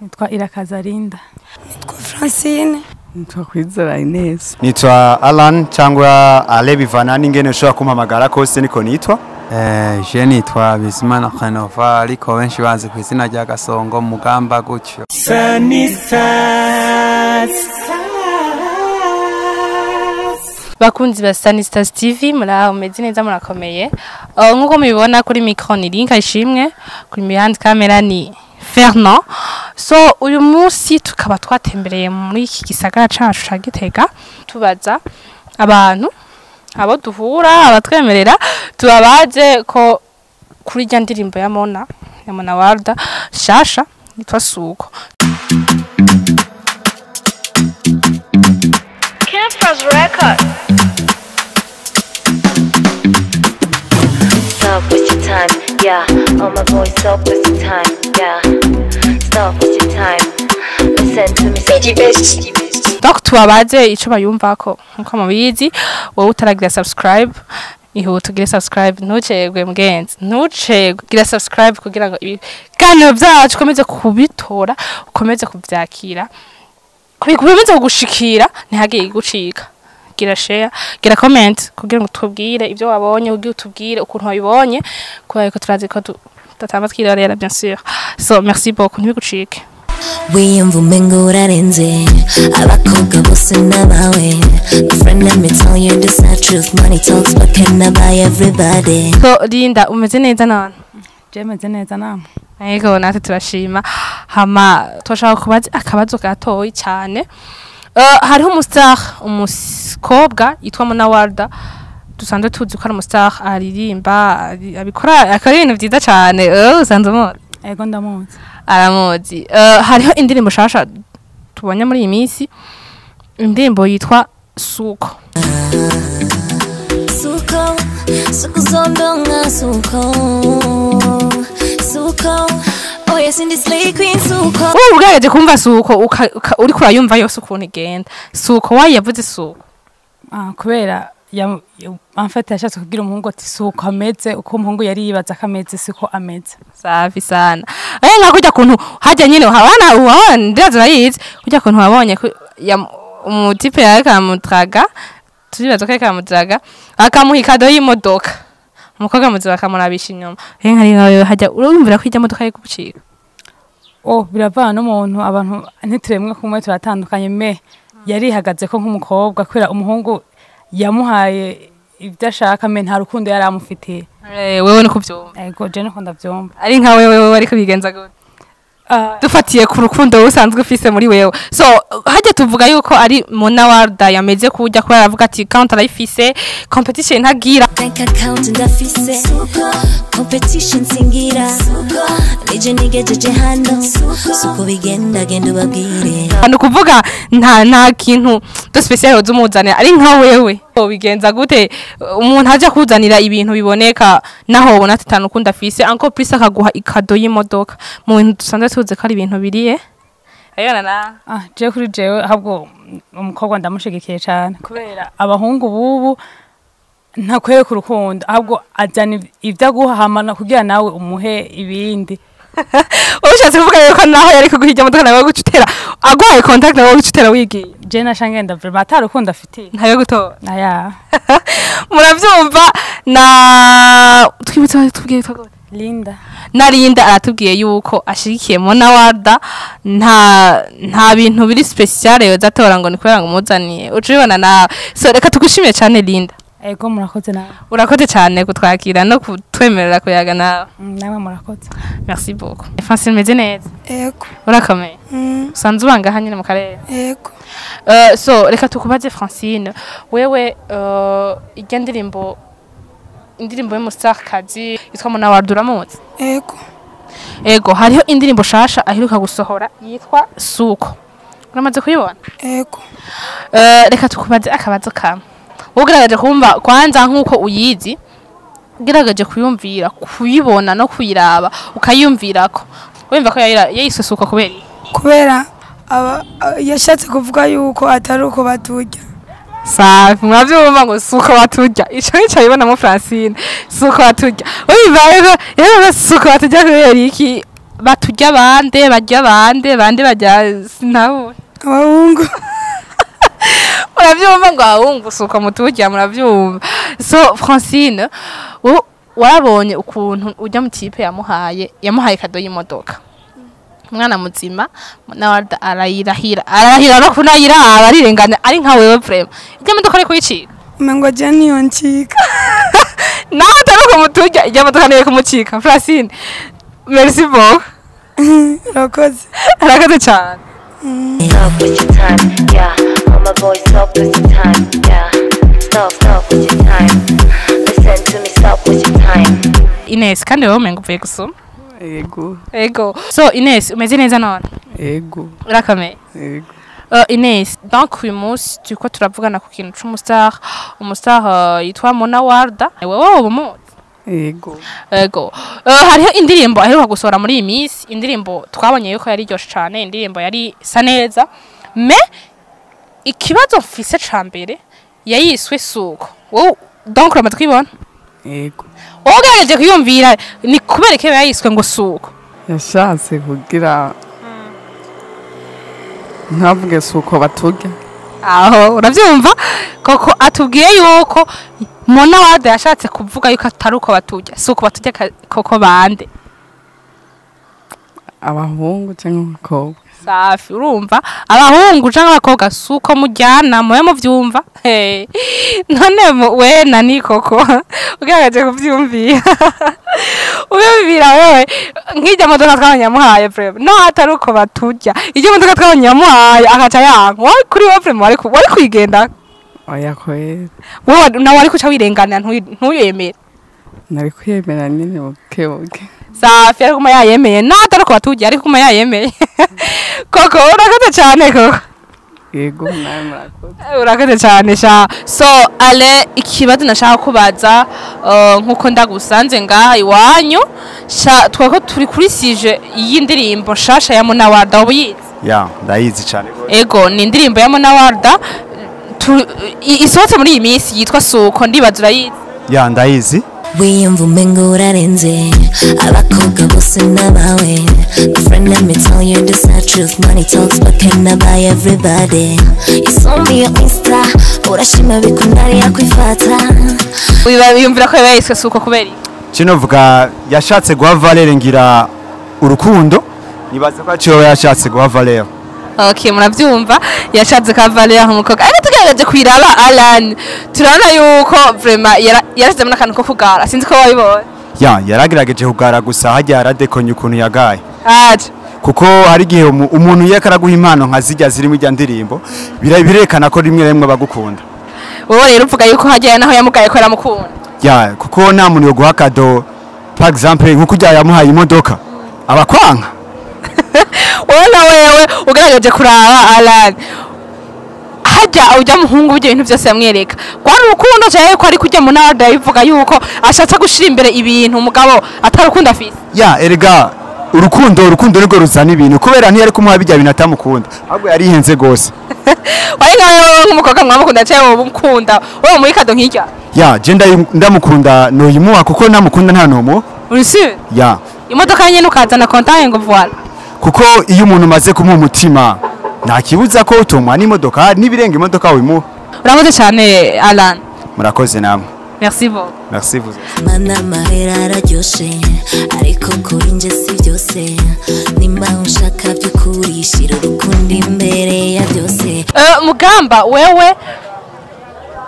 Nitwa Irakazarinda. Nitwa Francine. Nitwa Kwizera Ines. Nitwa Alan cyangwa Ale bivana n'ingene ushobora kumpamagara kose niko nitwa. Je nitwa Bizimana Khanova ariko benshi banze ku izina rya Gasongo Mugamba gutyo. Bakunzi ba Sunny Stars TV, muraho, meze neza, murakomeye. Nkuko mubibona kuri micro ni Linka Ishimwe, kuri behind camera ni Fernand. So uyu munsi tukaba twatembereye muri iki gisagara cacu ca Gitega, tubaza abantu abo duhura abatwemerera tubabaze ko kuri rya ndirimbo ya Mona, ya Mona Warda shasha yitwa Suko. Campus Record. Stop with your time, yeah. Oh my boy, stop with your time, yeah. Stop with your time. Listen to me, say Donc tubabaze ico bayumvako. Nkuko mubizi, wowe utaragira subscribe, ihute ugire subscribe, ntucegwe mugenzi, ntucegwe, gira subscribe kugira ngo ibiganiro vyacu ukomeze kubitora, ukomeze kuvyakira, bikomeze kugushikira, ntihagire gucika. Gira share, gira comment kugira ngo tubwire ivyo wabonye, ugiye utubwire ukuntu wabibonye, kubera ko turazi ko tutatamba twirorera, bien sûr. So merci beaucoup, ntibigucike. Wiyumva umengo urarenze abakobwa bose n'abawe. My friend, let me tell you this not truth. Money talks but cannot buy everybody. So Linda, umeze neza none? Je meze neza namwe. Ego, natwe turashima. Hama turashaka kubaza akabazo gatoyi cyane. Hariho umustar, umukobwa yitwa Mona Warda, dusanzwe tuzi ko ari umustar aririmba, abikora, akora ibintu vyiza cyane. Usanzwe umuzi? Ego, ndamuzi. Aramuzi. Hariho indirimbo shasha tubonye muri iyi minsi, indirimbo yitwa Suko. Suko, suko zondonga suko. Suko, oh yes in this lake queen suko. Wowe ugerageje kumva Suko, uriko urayumva yose ukuntu igenda. Suko wayavuze Suko. Kubera en fait yashatse kugira umuhungu ati suko ameze uko umuhungu yari yibaza ko ameze siko ameze. Safi sana. Nka kujya kuntu hajya nyine habana uhabona ndaza urayizi, kujya kuntu wabonye umutipe yakamutraga, turibaza ko yakamutraga akamuha ikado y'imodoka. Umukobwa muzi bakamurabisha inyuma. Nka nkayo hajya urumvira ko ijya modoka yo gucika. Oh, biravana n'umuntu, abantu ntituremwe kumwe turatandukanye, me yarihagaze ko nk'umukobwa kubera umuhungu yamuhaye ibyo ashaka, me nta rukundo yari amufitiye. Wewe niko uvyumva? Ego, je niko ndavyumva. Ari nka wewe, wewe ariko bigenza gute? Dufatiye ku rukundo usanzwe ufise muri wewe. So hajya tuvuga yuko ari Mona Warda yameze kujya kubera aravuga ati count arayifise, competition ntagira. Bank account ndafise, competition singira. Nije nigejeje hano, suko bigenda genda ubabwire. Hano kuvuga nta kintu de special uzumuzanira, ari nka wewe. Bigenza gute umuntu aje kuzanira ibintu biboneka naho ubona ati tanukunda afise, encore plus akaguha ikado y'imodoka mu bintu dusanzwe tuzi ko ari ibintu biriye. Ayona na je kuri jewe ahubwo umukobwa ndamushigikiye cyane kubera abahungu bubu ntakwereka urukundo, ahubwo azana ibyo aguha hamana kugira nawe umuhe ibindi. Ushatse kuvuga yuko naho yari kuguha ijya modoka nawe gucutera aguhaye contact nawe gucutera wigiye. Je nashange ndavrema atarukundo afitiye. Ntayo gutora. Aya. Muravyumva na twibutse tubwiye twagore. Linda. Na Linda aratubwiye yuko ashigikiye Mona Warda, nta bintu biri special yozatora ngo ni kubera ngo muzaniye. Ucibona nawe. So reka tugushimiye cyane Linda. Ego, murakoze nawe. Urakoze cyane kutwakira no kutwemerera kuyaga nawe. Nawe murakoze. Merci beaucoup. Francine, meze neza? Ego. Urakomeye? Usanzwe ubanga hanyine mu karere? Ego. So reka tukubaze Francine, wewe ijya ndirimbo y'umustarkazi yitwa Mona Warda uramuzi? Ego. Ego, hariho indirimbo shasha aheruka gusohora yitwa Suko. Uramaze kuyibona? Ego. Reka tukubaze akabazo kamwe. Ugaragaje kumva kwanza nkuko uyizi, ugaragaje kuyumvira, kuyibona no kuyiraba, ukayumvirako. Wumva ko yayisusuka kubera? Kubera yashatse kuvuga yuko atari uko baturya. Safi, muravyumva ngo suko baturya. Ico nico yibonamo Francine, suko baturya. Wumva rero suko baturya kubera iki? Baturya bande, barya bande, bande barya sinabo. Abahungu. Uravyumva ngo abahungu suko muturya, muravyumva. So Francine, wowe warabonye ukuntu ujya mu kipe yamuhaye kado y'imodoka. Umwana muzima nawe arayirahira, ararahira no kunayiraba arirengana ari nka wewe vraiment. Ijya modoka ariko yicika. Umengo je niyo ncika. Nawe atari kumuturya, ijya modoka niyo kumucika. Francine, merci beaucoup. Urakoze. Urakoze cyane. Stop with your time, yeah. All my boys, stop with your time, yeah. Stop, stop with your time. Listen to me, stop with your time. Ines, kandi wowe umengo uvuye gusoma. Ego. Ego. So Ines, umeze neza none? Ego. Urakomeye? Ego. Ines, donc uyu munsi turiko turavugana ku kintu c'umustar, umustar yitwa Mona Warda. Wewe wowe umuzi? Ego. Ego. Hariho indirimbo aheruka gusohora muri iyi minsi, indirimbo twabonye yuko yari iryoshe cane, indirimbo yari isa neza. Me ikibazo mfise ca mbere yayiswe suko. Wowe donc uramaze kuyibona? Ego. Wowe ugerageje kuyumvira ni kubera iki yayiswe ngo suko? Yashatse kugira ntavuge suko baturya. Aho uravyumva koko atubwiye yuko Mona Warda yashatse kuvuga yuko atari uko baturya, suko baturya koko bande. Abahungu cyangwa abakobwa. Safi, urumva abahungu cyangwa abakobwa suko mujyana mwe muvyumva. Hey. None we nani koko ugaragaje kuvyumvira. Ubibira wewe nk'ijya modoka twabanyamuhaye vraiment. No atari uko baturya. Ijya modoka twabanyamuhaye akaca yanka. Wowe kuri we vraiment wari kwigenda. Oya kweli. Wowe nawe wari kuca wirengana ntuyemere. Nari kwiyemera nyine buke buke. Safi, ariko kuma yayemeye. No atari uko baturya ariko kuma yayemeye. Koko urakoze cyane koko. Yego nawe murakoze. Urakoze cyane sha. So ale ikibazo nashaka kubaza nkuko ndagusanze ngaha iwanyu sha, twako turi kuri sije y'indirimbo nshasha ya Mona Warda, ubuyizi? Ya, ndayizi cyane. Ego, ni indirimbo ya Mona Warda isohotse muri iyi minsi yitwa Suko, ndibaza urayizi? Ya, ndayizi. Wiyumva umengo urarenze abakobwa bose n'abawe. My friend, let me tell you this the truth. Money talks but can I buy everybody. You saw me on Insta, urashima bikundari yakwifata. Wiyumvira ko yayiswe Suko kubera iki? Kino vuga yashatse guha Valere ngira urukundo, nibaza ko aciyo yashatse guha Valere. Okay, muravyumva yashatse ka Valere umukobwa. Ariko tugerageje kwiraba Alan, turabona yuko vraiment yarashizemo n'akantu ko kugara, sinzi ko wabibonye. Ya, yaragerageje kugara gusa hajya yaradekonye ukuntu yagaye. Aje. Kuko hari igihe umuntu iyo akaraguha impano nka zijya ziri mu ndirimbo, birerekana ko rimwe rimwe bagukunda. Wowe rero uvuga yuko hajya naho yamugaye ko yaramukunda. Ya, kuko nta muntu yo guha kado, par exemple nkuko ujya yamuhaye imodoka abakwanka. Wowe na wewe ugerageje kuraba Alan, hajya ujya muhungu ibyo bintu byose yamwereka kwari urukundo cyane ko ari kujya mu Warda bivuga yuko ashatse gushira imbere ibintu umugabo atarukunda afise. Ya, erega urukundo nirwo ruzana ibintu, kubera ntiyari kumuha bijya bintu atamukunda, ahubwo yarihenze gose. Wari nka wewe nk'umukobwa mwamukunda cyane wowe umukunda, wowe muri kado nk'ijya. Ya, je ndamukunda noyimuha kuko namukunda nta nomo. Uri sûr? Ya. Imodoka nyene ukazana kontaye ngo voilà. Kuko iyo umuntu umaze kumuha umutima nta kibuza ko utumwa n'imodoka n'ibirenga imodoka wimuha. Urakoze cyane Alan. Murakoze namwe. Merci beaucoup. Merci vous. Mana mahera araryoshe ariko kuri nje si byose, nimba unshaka by'ukuri shira urukundo imbere ya byose. Mugamba wewe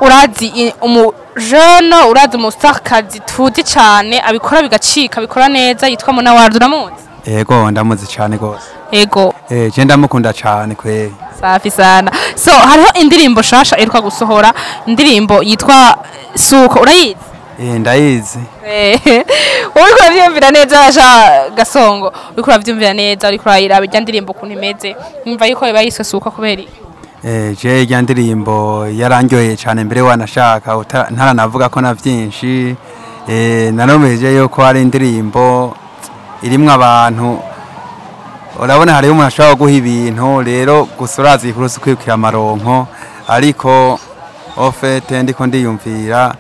urazi umu jeune, urazi umustarkazi tuzi cyane abikora bigacika, abikora neza, yitwa Mona Warda, uramuzi? Ego, ndamuzi cyane gose. Ego. Je ndamukunda cyane kweli. Safi sana. So hariho indirimbo shasha iheruka gusohora, indirimbo yitwa Suko, urayizi? Ndayizi. Uriko uravyumvira neza sha Gasongo, uriko uravyumvira neza, uriko urayiraba irya ndirimbo ukuntu imeze, umva yuko iba yiswe Suko kubera iki? Je irya ndirimbo yarandyoheye cyane mbere wanashaka ntaranavuga ko na vyinshi. Naromeje yuko ari indirimbo irimwo abantu, urabona hariho umuntu ashobora guha ibintu rero gusa urazi kurusi kwikira amaronko, ariko ofete ndiko ndiyumvira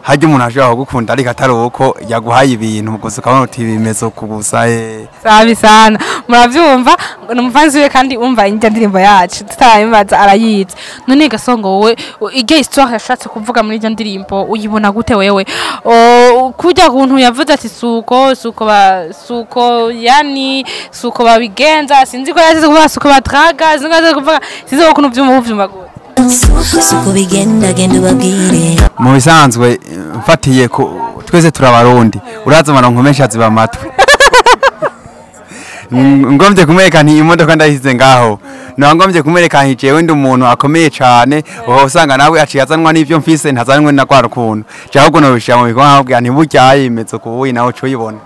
Harya umuntu ashobora kugukunda ariko atari uko yaguhaye ibintu gusa ukabona uti bimeze uku gusa. Sabi sana, muravyumva, ni umufanzi we kandi umva injya ndirimbo yacu tutarayibaza arayizi. None Gasongo, wowe irya histoire yashatse kuvuga muri iryo ndirimbo uyibona gute wewe? O, kurya kuntu yavuze ati suko ba suko, yani suko babigenza, sinzi ko yasize kuvuga suko badraga, sinzi ko yasize kuvuga, sinzi ko ukuntu vyumva, uvyumva gute? Suko bigenda, genda ubabwire. Mu bisanzwe mfatiye ku twese turabarundi, uraza amaronko menshi aziba amatwi. Ngombye kumwereka nti imodoka ndayisize ngaho, naho ngombye kumwereka nti jewe ndi umuntu akomeye cane, uba usanga nawe aciye azanwa n'ivyo mfise, ntazanwe na rwa rukundo. Je ahubwo nobishira mu bikorwa nkababwira nti burya imeze uku, nawe uca uyibona.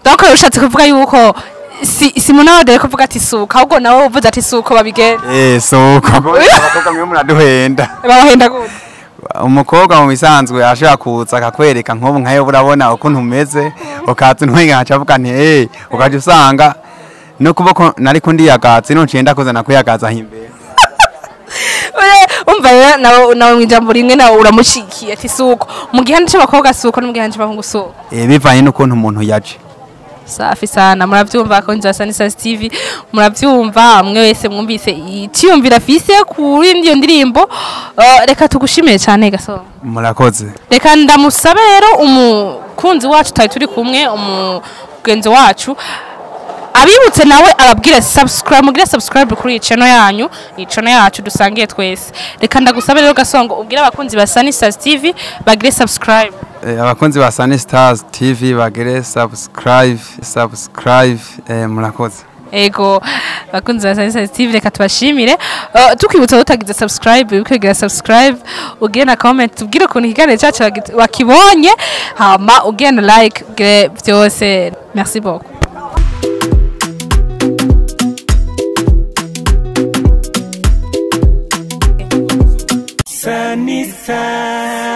Donc ushatse kuvuga yuko si munawade kuvuga ati suko, ahubwo nawe uvuze ati suko babigenza. Suko abakobwa mwe muraduhenda. Babahenda gute? Umukobwa mu bisanzwe ashobora kuza akakwereka nk'ubu nkayo urabona ukuntu umeze, ukaza untwenga nkaca avuga nti ukaca usanga n'ukuboko nariko ndiyagaza ino nciye ndakuzana kuyagaza aho imbere. Umva rero nawe mw'ijambo rimwe nawe uramushikiye ati suko mu gihande c'abakobwa suko no mu gihande c'abahungu suko. Bivanye n'ukuntu umuntu yaje. Safi sana, muravyumva abakunzi ba Sunny Stars TV, muravyumva mwe wese mwumvise iciyumvira afise kuri iyo ndirimbo. Reka tugushimire cyane, Gasongo. Murakoze. Reka ndamusabe rero umukunzi wacu twari turi kumwe, umugenzi wacu, abibutse nawe ababwire subscribe, mugire subscribe kuri iyi channel yanyu, iyi channel yacu dusangiye twese. Reka ndagusabe rero Gasongo, ubwire abakunzi ba Sunny Stars TV bagire subscribe. Abakunzi ba Sunny Stars TV bagire subscribe, subscribe, murakoze. Ego, bakunzi ba Sunny Stars TV, reka tubashimire. Tukwibutsa utagize subscribe, wibuke subscribe, ugire na comment, ubwire ukuntu ikiganiro cyacu wakibonye, hama ugire na like, ugire byose. Merci beaucoup. Sunny Stars.